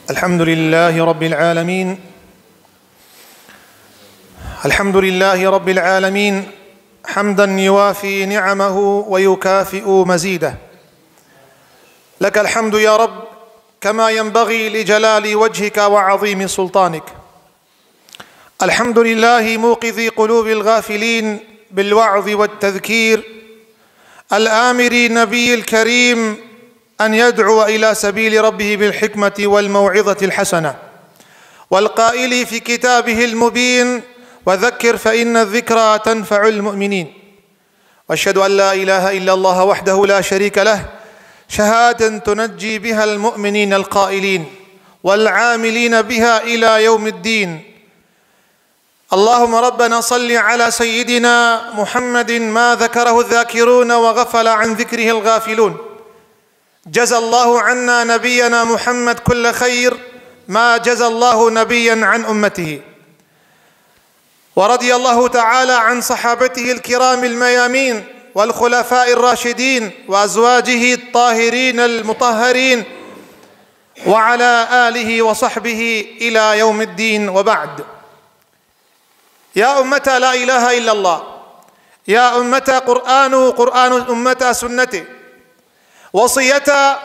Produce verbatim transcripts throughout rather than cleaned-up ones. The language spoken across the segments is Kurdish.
الحمد لله رب العالمين. الحمد لله رب العالمين، حمدا يوافي نعمه ويكافئ مزيده. لك الحمد يا رب، كما ينبغي لجلال وجهك وعظيم سلطانك. الحمد لله موقظ قلوب الغافلين بالوعظ والتذكير، الآمر النبي الكريم أن يدعو إلى سبيل ربه بالحكمة والموعظة الحسنة، والقائل في كتابه المبين: "وذكر فإن الذكرى تنفع المؤمنين". وأشهد أن لا إله إلا الله وحده لا شريك له، شهادة تنجي بها المؤمنين القائلين والعاملين بها إلى يوم الدين. اللهم ربنا صل على سيدنا محمد ما ذكره الذاكرون وغفل عن ذكره الغافلون. جزى الله عنا نبينا محمد كل خير ما جزى الله نبيا عن أمته. ورضي الله تعالى عن صحابته الكرام الميامين والخلفاء الراشدين وأزواجه الطاهرين المطهرين وعلى آله وصحبه إلى يوم الدين، وبعد. يا أمة لا إله إلا الله، يا أمة قرآن، قرآن أمة سنة. وصيتا،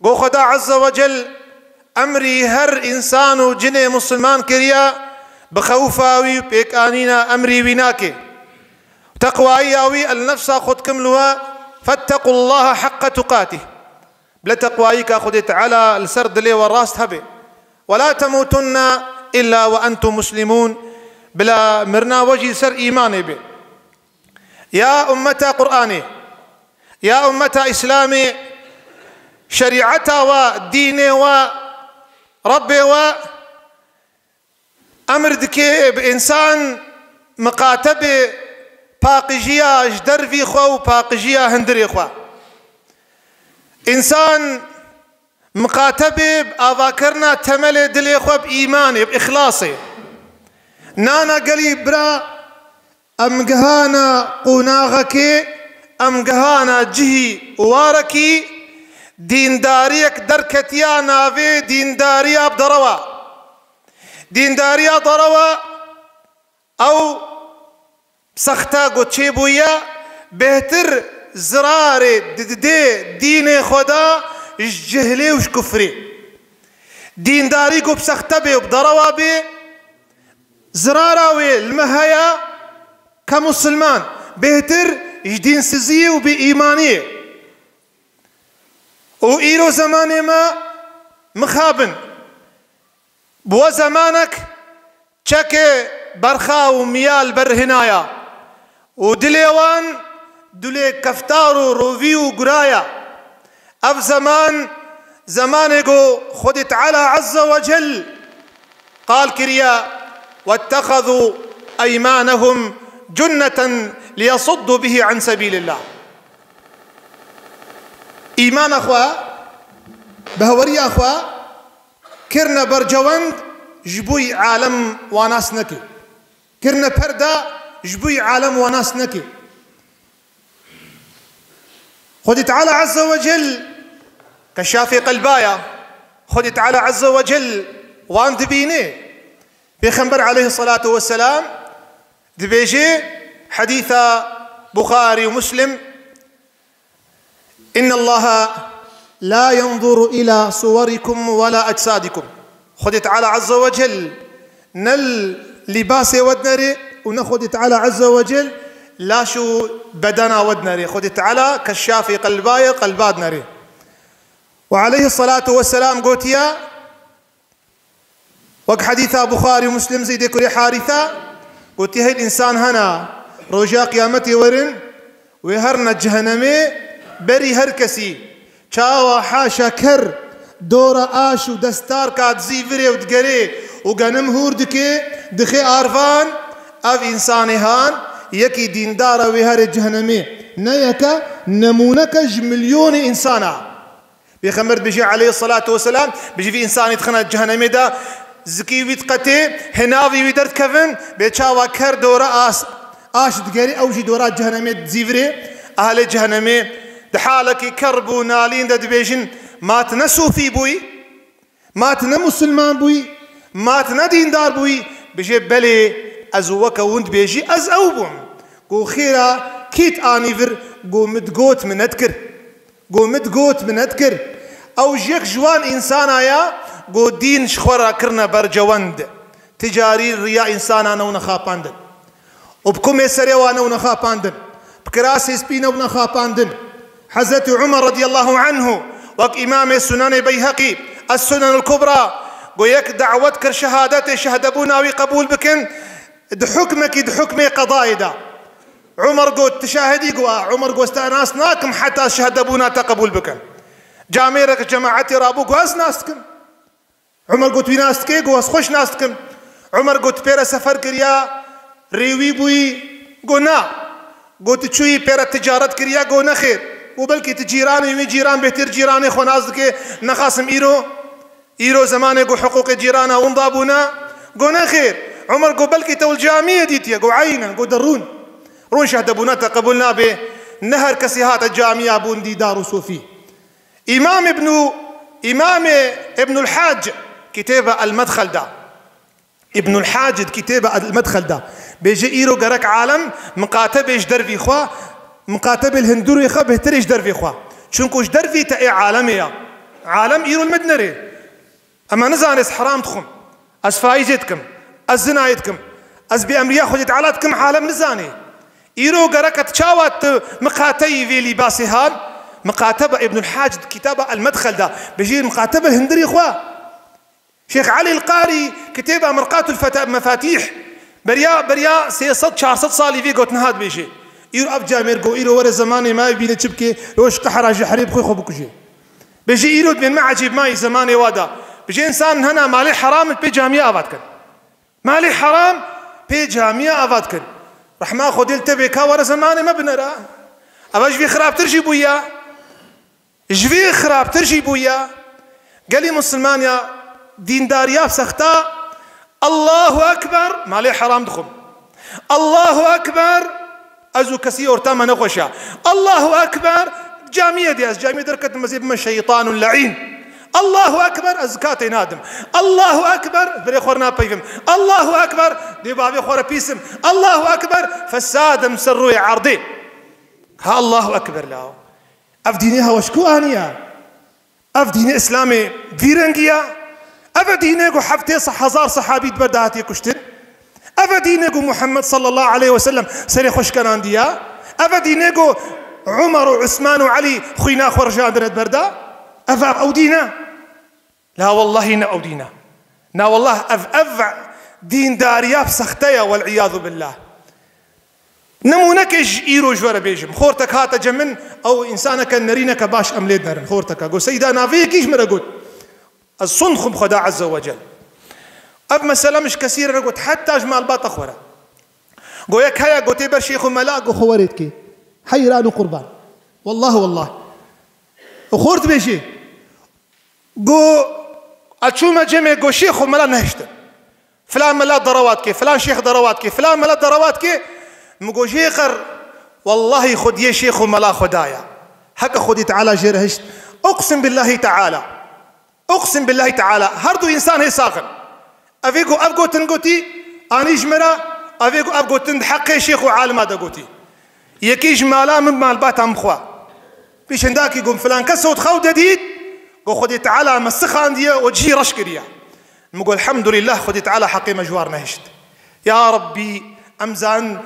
گو خدا عز وجل ئەمری هەر ئینسان و جنێ موسڵمان کریە، بە خەوفا وی و پێکانینە ئەمری وی ناکێ. تەقوایی ئەوی ئەلنەفسا خود کم لوە، فاتقوا الله حق تقاته. بلا تەقوایی کا خودێ تعالی لەسەر دلێ وە ڕاست هەبێ. ولا تموتن إلا وأنتم مسلمون. بلا مرنا وەژی سەر ئیمانێ بێ. یا ئومەتە قورئانێ، یا ئومەتە ئیسلامێ، شەریعەتا وە، دینێ وە، ڕەبێ وە، ئەمر دکێ بە ئینسان مقاتەبێ پاقژیە ژ دەرڤی خوە و پاقژیە هندرێ خوە. ئینسان مقاتەبێ بە ئاڤاکەرنا تەمەلێ دلێ خوە بە ئیمانێ، بە ئیخلاسێ. نانا گەلی برا، ئەم گەهانە قوناغەکێ، ئەم گەهانە جهی وارەکی، دینداریەک دەرکەتیا ناڤێ دینداریا بدەڕەوە. دینداریا دەڕەوە ئەو سەختە گۆ چێ بویە، بهتر زرارێ ددێ دینێ خوەدا ژ جهلێ و ژ کفرێ. دینداری گۆ بسەختە بێ و بدەڕەوە بێ، زرارا وێ لمە هەیە کە موسلمان بهتر ژ دینسزی و بێ ئیمانیە. و ئیرۆ زەمانێ مە مخابن بوە زەمانەک چەکێ بەرخا و میال بەرهنایە و دلێ وان دلێ کەفتار و ڕۆڤی و گورایە. ئەڤ زەمان، زەمانێ گۆ خودی تعالی عز و جل قال کریە: "واتخذوا أيمانهم جنة ليصدوا به عن سبيل الله". ئیمانە خوە، بەهوەریە خوە، کرنە بەرجەوەند ژ بوی عالەم واناس نەکێ. کرنە پەردا ژ بوی عالەم واناس نەکێ. خودی تعالی عز و جل کەشافێ قەلبایە. خودی تعالی عز و جل وان دبینێ. پێخەمبەر علیه الصلاة والسلام دبێژێ، حدیثە بخاری و مسلم: "إن الله لا ينظر إلى صوركم ولا أجسادكم". خودی تعالی عز و جل نە لیباسێ وەد نەرێ و نە خودی تعالی عز و جل لاش و بەدەنا وەد نەرێ. خودی تعالی کەشافێ قەلبایە، قەلباد نەرێ. و علیه الصلاة والسلام گۆتیە، وەک حەدیثە بخاری و مسلم، زەیدێ کوری حارثە، گۆتی: هەین ئینسان هەنا ڕۆژا قیامەتێ وەرن، وێ هەرنە جەهەنەمێ، بەری هەر کەسی چاوا حاشا کەر دۆرە ئاش و دەستار کات زیڤرێ و دگەرێ و گەنم هوور دکێ، دخێ ئارڤان، ئەڤ ئینسانێ هان یەکی دیندارە وێ هەرێ جەهەنەمێ. نە یەکە، نەمونەکە ژ ملیۆنێ ئینسانە. پێخەمبەر دبێژێ علیه الصلاة والسلام، بژی ڤی ئینسانی دخنە جەهەنەمێدا، زکی وی دقەتێ، هێناڤی وی دەردکەڤن، بێ چاوا کەر دۆرە ئاس، ئاش دگەری، ئەو ژی دۆرا جەهەنەمێ زیڤرێ. ئەهلێ جەهەنەمێ دە حالەکی کەڕب و نالین دە دبێژن: ما تنە سوفی بوی؟ Ma tu ne musulman bûyî, ma tu ne dîndar bûyî, bijê belê, ez weke hûn dibêjî, ez ew bûm. Go xêra, kî t anî vir? Go min digot, min nedikir. Go min digot, min nedikir. Ew ji yek ji wan însana ya, go dîn ji xwe re kirine bercewend. Ticarî riya însana newne xapandin. Û bi kumê serê wan ew nexapandin. Bi kirasê spî ne ew nexapandin. Hezretî Umer radiyallahu anhu, wek Îmamê Sunenê Beyheqî, Es-Sunenul Kubra, got, yek dawet kir şehadetê, şehdebûna wî qebûl bikin, di hukmekî, di hukmê qedayê de. Umer got, "Tu şahidî?" Got, "A." Umer got, "Ez te nas nakim heta şehdebûna te qebûl bikim." Camêrek cemaetê rabû, got, "Ez nas dikim." Umer got, "Wî nas dikê?" Got, "Ez xweş nas dikim." Umer got, "Pêre sefer kiriya, rê wî bûyî?" Got, "Na." Got, "Tu çûyî pêre ticaret kiriya?" Got, "Nexêr." Got, "Belkî tu cîranê wî, cîran bêhtir cîranê xwe nas dikê, nexasim îro, îro zemanê got hiqûqê cîrana winda bûne." Got, "Nexêr." Umer got, "Belkî te li camiyê dîtiye." Got, "Eynen." Got, "De rûn. Rûn şehdebûna te qebûl nabe. Ne her kesî hate camiya bûn dîdar û sofî." Îmam Ibnû, Îmamê Ibnul Hac kitêba El-Medxel da. Ibnul Hac di kitêba El-Medxel da. Bêje îro gerek alem miqatebê ji dervî xwe, miqatebê li hundirê xwe bêhtirê ji dervî xwe. Çunku ji dervî te ê alemê ya. Alem îro li min dinerê. Ema nizane ez heram dixwim. Ez faîzê dikim. Ez zinayê dikim. Ez bêemriya Xwedê Teala dikim, alem nizane. Îro gerek e tu çawa tu miqateyî vê lîbasê han? Miqateba Îbnul Hac di kitaba El-Medxel de. Bijî miqateba li hundirê xwe. Şêx Elî El-Qarî kitêba Mirqatul Feta-, Mefatîh. Beriya, beriya sê sed çar sed salî vê gotin hat bêjê. Îro ev camêr go, îro were zemanê me bîne çi bike, roj qehra ji herê bixwe xwe bikuje. Bêjî îro dibên me ecêb mayî zemanê wa da. Bêjî însan hena malê heram pê camiya ava dikin. Malê heram pê camiya ava dikin. Rehma Xwedê li te bê ka were zemanê me binera. Eva ji vê xirabtir jî bûya. Ji vê xirabtir jî bûya. Gelî musulman ya dîndariya sexta, Allahu Ekber, malê heram dixwim. Allahu Ekber, ez û kesî orta me nexweş e. Allahu Ekber, camiyê de ez camiyê derketim, ez ê bime şeytanun le'în. Allahu Ekber, ez zikatê nadim. Allahu Ekber, birê xwe re napeyvim. Allahu Ekber, dê bavê xwe re pîsim. Allahu Ekber, fesadim ser rûyê erdê. Ha Allahu Ekber la. Ev dînê hewa ji ku aniye? Ev dînê Îslamê vî rengî ye? Ev e dînê ku heftê se-, hezar sehabî di ber de hatiye kuştin? Ev e dînê ku Muhammed sallallahu aleyhi ve sellem serê xwe şikenandiye? Ev e dînê ku Umar û Usman û Elî xwîna xwe rijandine di ber de? Ev e ew dîn e? La wellahî ne ew dîn e. Na wellah ev, ev dîndariya sexte ye, wel iyadu billah. Nimûnekê ji îro ji we re bêjim. Xortek hate cem min, ew însaneke nerîneke baş em lê dinerin. Xorteke got, Seyda, navê yekî ji min re got. Ez sund xwim Xweda Azze ve Cel. Ev mesele min ji kesî re negot, heta ji malbata xwe re. Go yek heye, gotê ber şêx û mela, go xwe werê dikê. Heyran û qurban. Wallah, wallah. Û xort bêjê. Go, ez çûme cemê, go şêx û mela nehiştin. Filan mela derewa dike, filan şêx derewa dike, filan mela derewa dike. Min go jê qer, wellahî xwediyê şêx û mela Xwedaya. Heke Xwedî Teala jê re hişt. Uqsim billahî Teala. Uqsim billahî Teala. Her du însan hê sax in. Evê go, ev gotin gotî, anî ji me re, evê go, ev gotin di heqê şêx û alima de gotî. Yekî ji mala min malbata min xwe. Pêşendakî got, filan kes ot xew de dît, got, Xwedê Teala me sixandiye û cihî reş kiriye. Min got, Elhamdulillah, Xwedê Teala heqê me ji war nehişt. Ya Rabbî, em zanin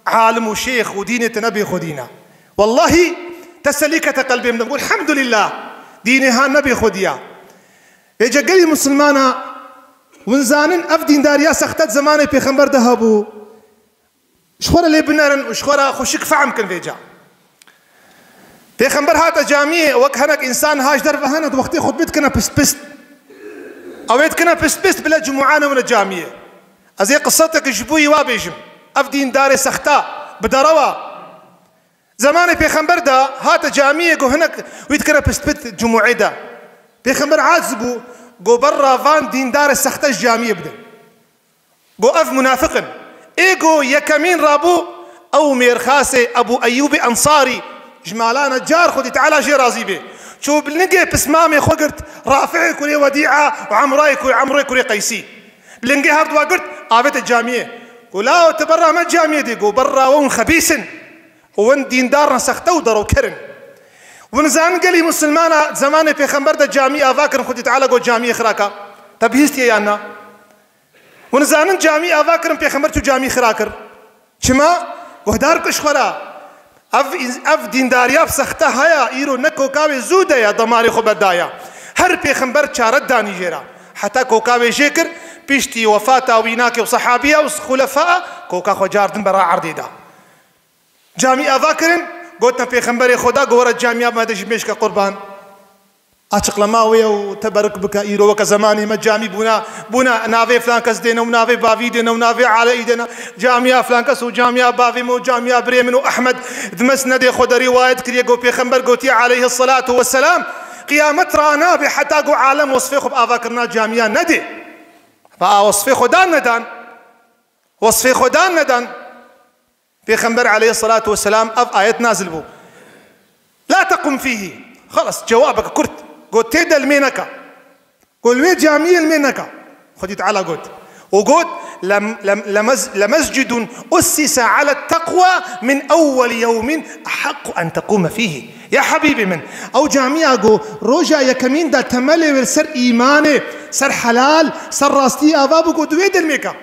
alim û şêx û dînê te ne bê xwedî ne. Wellahî, teselî kete qelbê min de. Min got, Elhamdulillah, dînê han ne bê xwedî ya. Vêce gelî misilmana, win zanin ev dîndariya sexte di zemanê pêxember de hebû. Ji xwe re lê binerin û ji xwe re xweşik fehm kin vêca. Pêxember hate camiyê, wek hinek însan ha ji derve hene, di wextê xutbê dikine pist pist. Ew ê dikine pist pist, bile cumûa newine camiyê. Ez ê qisetek ji bo wî wa bêjim. Ev dîndarê sexta, bi derewa. Zemanê pêxember de hate camiyê, got hinek wî dikire pist pist cumûê de. Pêxember aciz bû, got berra van dîndarê sexte ji camiyê bidin. Got ev munafiq in. Ê got yekemîn rabû, ew mêrxasê Ebû Eyyûbê Ensarî, ji mala Necar, Xwedî Teala jê razî bê. Çû bi lingê pismamê xwe girt, Rafi'ê kurê Wedî'a û Emrayê kurê, Emrê kurê Qeysî. Bi lingê hevdû girt, avête camiyê. Go, "Lawo, tu berra me camiyê dê." Go, "Berra we hûn xebîs in. Hûn dîndar in, sexte û derewker in." Hûn zanin gelî musulmana zemanê pêxember de camî ava kirin, Xwedî Teala got camiyê xira ka. Te bihîstiye yan na? Hûn zanin camî ava kirin, pêxember çû camî xira kir. Çima? Guhdar bike ji xwe re. Ev, ev dîndariya bi sexte haya, îro ne koka wê zû de ya, damarê xwe berdaya. Her pêxember çare danî jê re. Heta koka wê jê kir, piştî wefata wî nakê û sehabiya û xulefaa, koka xwe cardin bera erdê da. Camî ava kirin, gotin pêxemberê Xweda, go were camiya me de ji mêşke qurban. Açıklama wê û teberruk bike, îro weke zemanê me camî bûna, bûna navê filan kes dêne û navê bavî dêne û navê aleyî dêne. Camiya filan kes û camiya bavê min û camiya birê min û Ehmed di mesnedê xwe de rîwayet kiriye, got pêxember gotiye aleyhisselatu vesselam, qiyamet ra nabe heta ku alem wesfê xwe bi avakirina camiya nedê. Ve a wesfê xwe dan nedan. Wesfê xwe dan nedan. Pêxember aleyhisselatu vesselam ev ayet nazil bû. La tequm fîhî. Xelas, cewabeke kurt. Got, "Tê de li mê neka." Got, "Li wê camiyê li mê neka." Xwedî Teala got. Û got, "Lem-, lem-, lemez-, lemescidun ussise ala teqwa min ewwel yewmin ehaqqu en tequme fîhî." Ya hebîbê min, ew camiya ku roja yekemîn de temelê wê li ser îmanê, ser helal, ser rastî ava bû, got, "Di wê de li mê ka."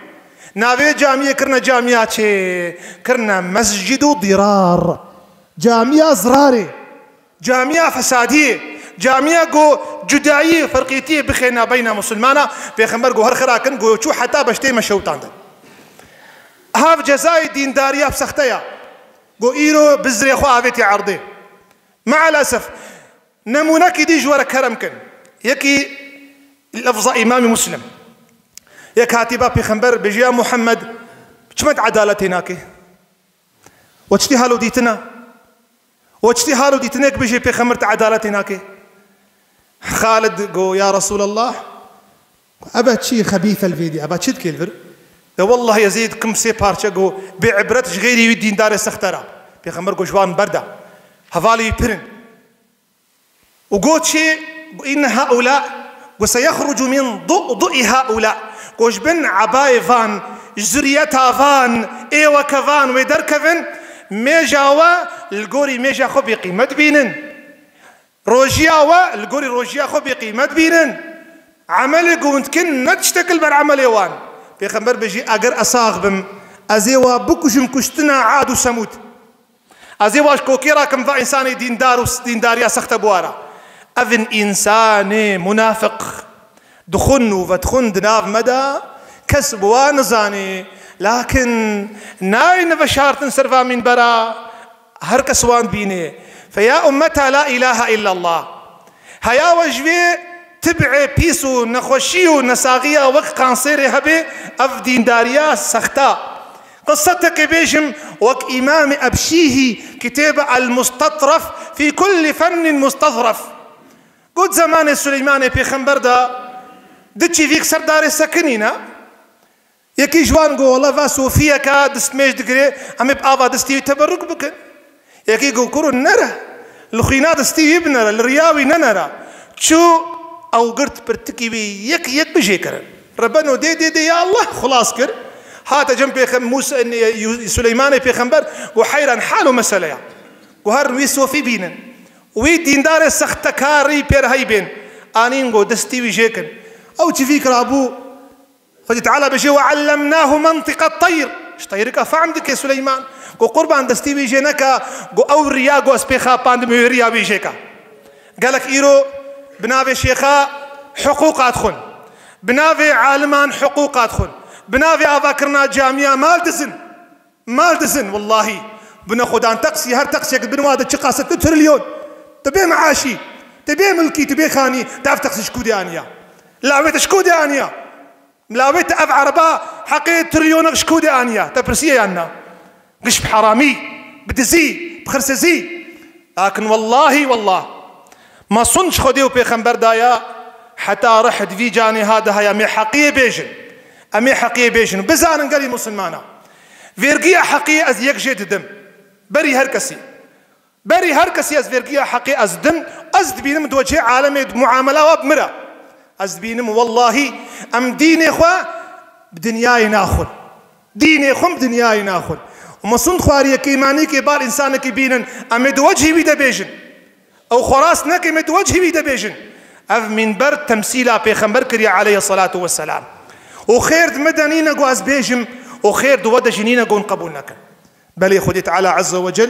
Navê camiyê kirine camiya çê? Kirine mescid û dirar. Camiya zirarê. Camiya fesadiyê. Camiya ku cudayî, ferqîtiyê bixêne beyna musulmana. Pêxember ku her xira kin, ku çû heta beştê me şewtandin. Hav cezayê dîndariya bi sexte ya. Ku îro bizrê xwe avêtî erdê. Maalesef. Nemûnekî dî ji we re kerem kin. Yekî lefza Îmamî Muslim. Yek hatî ba pêxember bêjî, "Ya Muhammed, çima tu edaletê nakê? We çi tî hal û dîtina? We çi tî hal û dîtinek bêjê pêxember tu edaletê nakê?" Xalid go, "Ya Resûlallah, ebe çi xebîfe li vê dî, ebe çi dikê li vir?" De wellahî ez ê dikim sê parçe, go, "Bê ibret ji xeyrî wî dîndarê sexte ra." Pêxember go, "Ji wan berda. Hevalê wî pir in." Û got çi? Got, "Inne haula, got, seyexrucu min du'du'i haula." Got, "Ji bin ebayê van, ji zuriyeta van, ê weke van wê derkevin, mêja we li gorî mêja xwe bêqîmet bînin. Rojiya we li gorî rojiya xwe bêqîmet bînin. Emelê ku hûn dikin ne tiştek li ber emelê wan." Pêxember bêjî, "Eger ez sax bim, ez ê we bikujim kuştina Ad û Semûd." Ez ê wa ji kokê rakim va însanê dîndar û s-, dîndariya sexte bi wa re. Ev in însanê munafiq. Dixwin û vedixwin di nav me de, kes bi wa nizanê. Lakin nayne veşartin ser va mînbera, her kes wan dibînê. Fe ya ummeta la ilahe illallah. Heya we ji vê tib'ê pîs û nexweşî û nesaxiya wek kanserê hebe, ev dîndariya sexta. Qisetekê bêjim, wek Îmamê Ebşîhî kitêbe El Mustetref fî kullî fennin mustezref. Got, zemanê Suleymanê pêxember de di çîvîk ser darê sekinîne. Yekî ji wan got, "Wele va sofiyeke destmêj digire, em ê bi ava destî wî teberruk bikin." Yekî got, "Kuro nere, li xwîna destî wî binere, li riya wî nenere." Çû, ew girt pirtikî wî yek yek bijêkirin. Rebeno dê dê dê ya Allah xulas kir. Hate cem pêxem-, Mûsa, Suleymanê pêxember got, "Heyran hal û meseleya." Got, "Her wî sofî bînin. Wî dîndarê sextekarî pêr heybên." Anîn got, "Destî wî jêkin." Ew çivîk rabû. Xwedî Teala bêje, "Ve allemnahu mentiqe teyr." Ji teyrika fehm dike Suleyman. Go qurban destî wî jê neka, go ew riya go ez pê xapandim wê riya wî jê ka. Gelek îro bi navê şêxa hiqûqa dixwin. Bi navê aliman hiqûqa dixwin. Bi navê avakirina camiya mal dizin. Mal dizin, wellahî. Bine xwedan teqsî, her teqsiyek bin wa de çiqas e, tu trilyon. Tu bê meaşî. Tu bê milkî, tu bê xanî. Tu ev teqsî ji ku dê aniya? Lawê te ji ku dê aniya? Lawê te ev ereba heqê trilyonek ji ku dê aniya? Te pirsiye yan na? Giş bi heramî, bi dizî, bi xirsizî. Lakin wellahî, wellah, me sun ji Xwedê û Pêxember daya, heta rih di vî canê ha de haya, em ê heqiyê bêjin. Em ê heqiyê bêjin. Bizanin gelî musulmana. Vêrgiya heqiyê ez yek jê didim. Berî her kesî. Berî her kesî ez vergiya heqê ez dim, ez dibînim di wecihê alemê di muamela wa bi min re. Ez dibînim wellahî em dînê xwe bi dinyayê naxwin. Dînê xwe bi dinyayê naxwin. Û me sund xwariyekê manîkê bar însanekî bînin, em ê di wecihî wî de bêjin. Ew xwe rast neke, em ê di wecihî wî de bêjin. Ev mînber temsîla pêxember kiriye aleyhi salatu vesselam. Û xêr di min de nîne ku ez bêjim, û xêr di we de jî nîne ku hûn qebûl nekin. Belê Xwedê Teala Azze ve Cel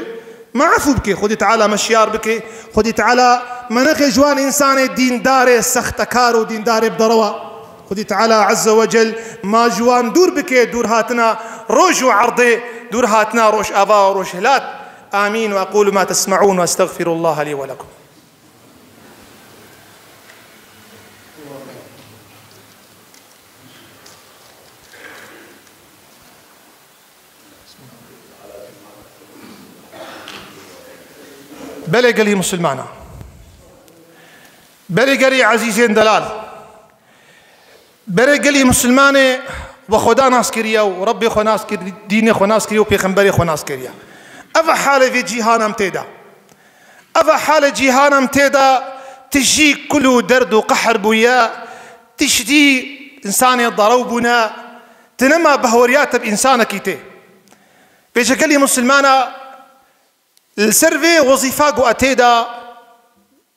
me efû bike, Xwedê Teala me şiyar bike, Xwedê Teala me nexê ji wan însanê dîndarê sextekar û dîndarê bi derewa. Xwedê Teala Azze ve Cel ma ji wan dûr bike, dûr hatina roj û erdê, dûr hatina rojava û rojhilat. Amîn. Ve aqulu ma tesme'ûn ve estexfirullaha lî ve lekum. Belê gelî Musulmana. Belê gelî ezîzên delal. Belê gelî Musulmanê we Xweda nas kiriye û Rebbê xwe nas kir, dînê xwe nas kiriye û pêxemberê xwe nas kiriye. Ev e halê vê cîhan em tê de. Ev e halê cîhan em tê de, tijî kul û derd û qehr bûye, tiştî însanê derew bûne, tu nema behweriya te bi însanekî tê. Vêce gelî Musulmana li ser vê wezîfa ku e tê de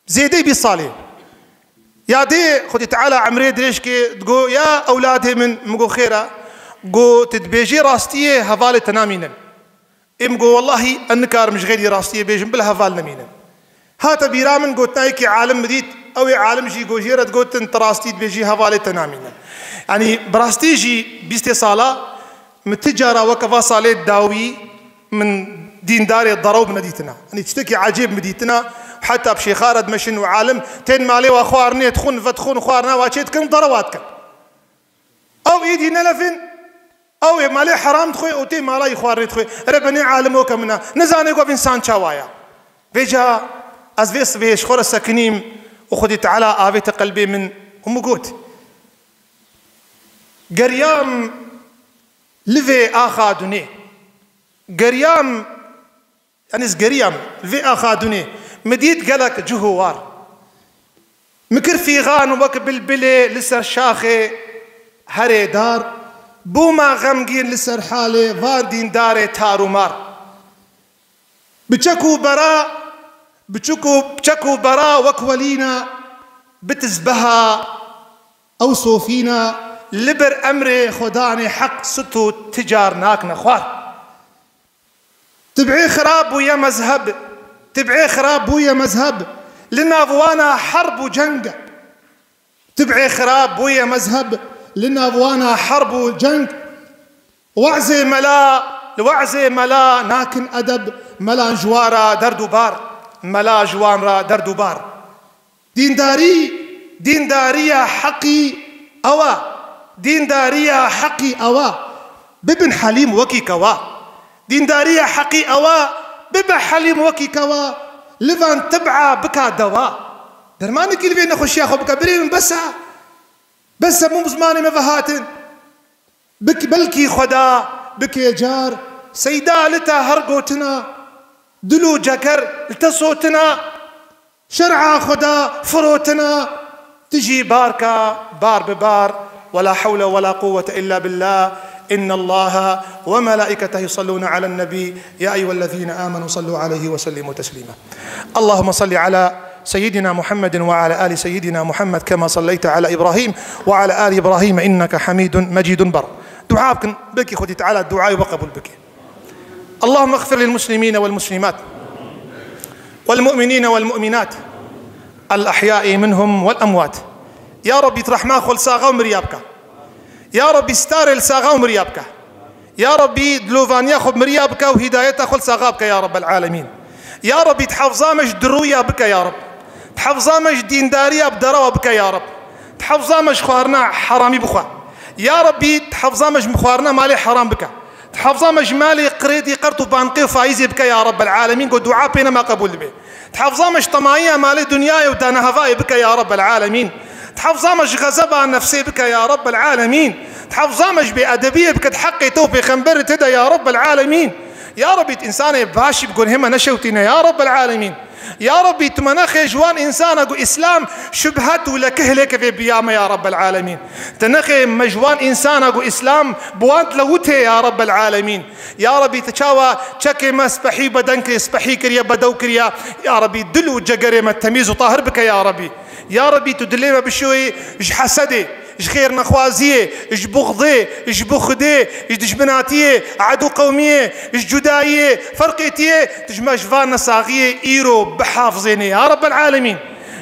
zêdeyî bîst salê. Ya dê Xwedê Teala emrê dirêj kê, digo, ya ewladê min, min go xêr e, go tu dibêjê rastiyê hevalê te namînin. Ê min go wellahî ez nikarim ji xêrî rastiyê bêjim, bila heval nemînin. Hate bîra min gotina yekî alim min dît, ew ê alim jî go jê re digotin, tu rastî dibêjî hevalê te namînin. Yanî bi rastî jî bîstê sala min ti cara weke va salê dawî min dîndarê derew bi nedîtina. Yanî tiştekî ecêb min dîtina, heta bi şêxa re dimeşin û alim tên malê wa xwarinê dixwin, vedixwin û xwarina wa çê dikin û derewa dikin. Ew êdî nelefin, ew ê malê heram dixwe û tê mala yî xwarinê dixwe. Ere benê alim weke min e. Nizane ku ev însan çawa ye. Vêca ez vê sibê ji xwe re sekinîm û Xwedê Teala avête qelbê min û min got, geriyam li vê axa dunê. Geriyam Yanî ez geriyam li vê axa dunê. Min dît gelek cih û war. Min kir fîxan wek bilbilê li ser şaxê herê dar. Bûma xemgîn li ser halê van dîndarê tar û mar. Bi çek û bera, bi çek û, bi çek û bera wek welîna, bi tizbeha ew sofîna, li ber emrê Xwedanê heq sut û ti car nakine xwar. Tib'ê xirab bûye mezheb, tib'ê xirab bûye mezheb, li nav wana herb û ceng e. Tib'ê xirab bûye mezheb, li nav wana herb û ceng. We'zê mela, li we'zê mela nakin edeb, melan ji wan re derd û bar, mela ji wan re derd û bar. Dîndarî, dîndariya heqî ew e. Dîndariya heqî ew e. Bibin helîm wekî kewa. Dîndariya heqî ew e. Bibe helîm wekî kewa. Li van tib'a bika dewa. Dermanekî li vê nexweşiya xwe bike. Birê min bes e. Bes e, hemû zimanê me vehatin. Bik-, belkî Xweda bikê car, seyda li te her gotina, dil û ceker li te sotina, şer'a Xweda firotina, tu jî bar ke, bar bi bar, ولا حول ولا قوة إلا بالله، إن الله وملائكته يصلون على النبي، يا أيها الذين آمنوا صلوا عليه وسلموا تسليما. اللهم صل على سيدنا محمد وعلى آل سيدنا محمد كما صليت على إبراهيم وعلى آل إبراهيم إنك حميد مجيد. Bar dua bikin, belkî Xwedî Teala duayê we qebûl bike. اللهم اغفر للمسلمين والمسلمات والمؤمنين والمؤمنات الأحياء منهم والأموات. Ya Rabbî, tu rehma xwe li saxa û miriya bike. Ya Rabbî, starê li saxa û miriya bike. Ya Rabbî, dilovaniya xwe bi miriya bike û hîdayeta xwe li saxa bike, ya Rabbel Alemîn. Ya Rabbî, tu hefza me ji dirûya bike, ya Rab. Tu hefza me ji dîndariya bi derewa bike, ya Rab. Tu hefza me ji xwarina heramî bixwe. Ya Rabbî, tu hefza me ji xwarina malê heram bike. Tu hefza me ji malê qirêdî, qert û banqê û faîzê bike, ya Rabbel Alemîn, ku dua pê nema qebûl dibe. Tihefza me ji temayiya malê dinyayê û danehevayê bike ya Rabbel Alemîn. Tihefza me ji xezeba nefsê bike ya Rabbel Alemîn. Tihefza me ji bêedebiyê bike di heqê te û pêxemberê te de ya Rabbel Alemîn. Ya Rebî, tu însanê başî bi gunhê me neşewtîne, ya Rabbel Alemîn. Ya Rebî, tu me nexê ji wan însana ku Îslam şubhet û lekihilê kevê biya me, ya Rabbel Alemîn. Tu nexê me ji wan însana ku Îslam bi wan dilewitê, ya Rabbel Alemîn. Ya Rebî, tu çawa çekê me spehî bedenkê, spehî kiriye, bedew kiriye. Ya Rebî, dil û cegerê me temîz û tahir bike, ya Rebî. Ya Rebî, tu dilê me bişoyî ji hesedê, ji xêrnexwaziyê, ji buxdê, ji buxdê, ji dijminatiyê, edû qewmiyê, ji cudayiyê, ferqêtiyê, tu ji me ji van nesaxiyê îro bihafizênê, ya Rabbel Alemîn.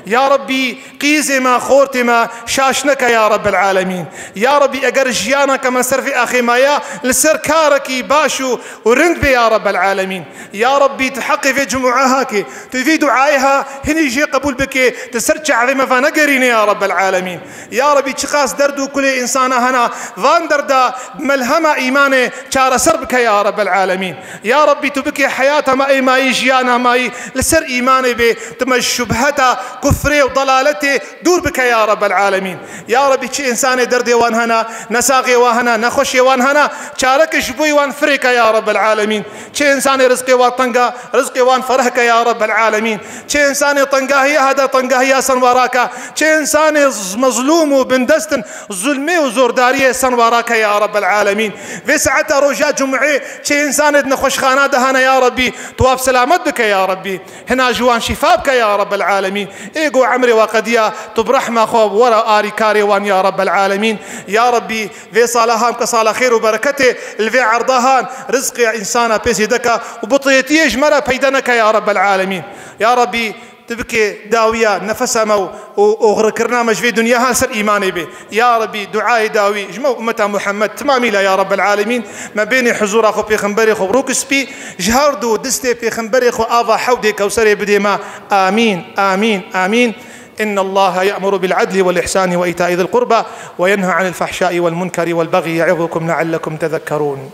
Ya Rebî, qîzê me, xortê me şaş neke, ya Rabbel Alemîn. Ya Rebî, eger jiyana ke me ser vê axê maye, li ser karekî baş û, û rind bê, ya Rabbel Alemîn. Ya Rebî, tu heqê vê cumûa hake, tu vî duayê ha hinî jê qebûl bike, tu ser çavê me va negerîne, ya Rabbel Alemîn. Ya Rebî, çiqas derd û kulê însana hena, van derda melhema îmanê çareser bike, ya Rabbel Alemîn. Ya Rebî, tu bike heyata me ê mayî, jiyana mayî li ser îmanê bê, tu me ji şubheta kufrê û dalaletê dûr bike, ya Rabbel Alemîn. Ya Rebî, çi însanê derdê wan hena, nesaxê wan hena, nexweşê wan hena, çareke ji bo wan firêke, ya Rabbel Alemîn. Çi însanê rizqê wan tenga, rizqê wan fereh ke, ya Rabbel Alemîn. Çi însanê tengahiya hada tengahiya senwara ke, çi însanê z-, mezlûm û bindest in, zulmê û zordariyê senwara ke, ya Rabbel Alemîn. Vê saeta roja cumê, çi însanê di nexweşxana de hene, ya Rebî, tu wa bi selamet bike, ya Rebî. Hina ji wan şîfa bike, ya Rabbel Alemîn. Ê ku emrê wa qediya, tu bi rehma xwe were arîkarê wan, ya Rabbel Alemîn. Ya Rebî, vê sala han ke sala xêr û bereketê, li vê erda han rizqê însana pê zêde ke û bitiyetiyê ji me re peyde neke, ya Rabbel Alemîn. Ya Rebî, tu bike dawiya nefesa me û, û oxirkirina me ji vê dinya han ser îmanê bê. Ya Rebî, duayê dawî ji me û ummeta Muhammed timamî le, ya Rabbel Alemîn. Me bênê huzura xwe pêxemberê xwe rûk spî, ji her du distê pêxemberê xwe ava hewdê kewserê bidê me. Amîn, amîn, amîn. إن الله يأمر بالعدل والإحسان وإيتاء ذي القربى وينهى عن الفحشاء والمنكر والبغي يعظكم لعلكم تذكرون.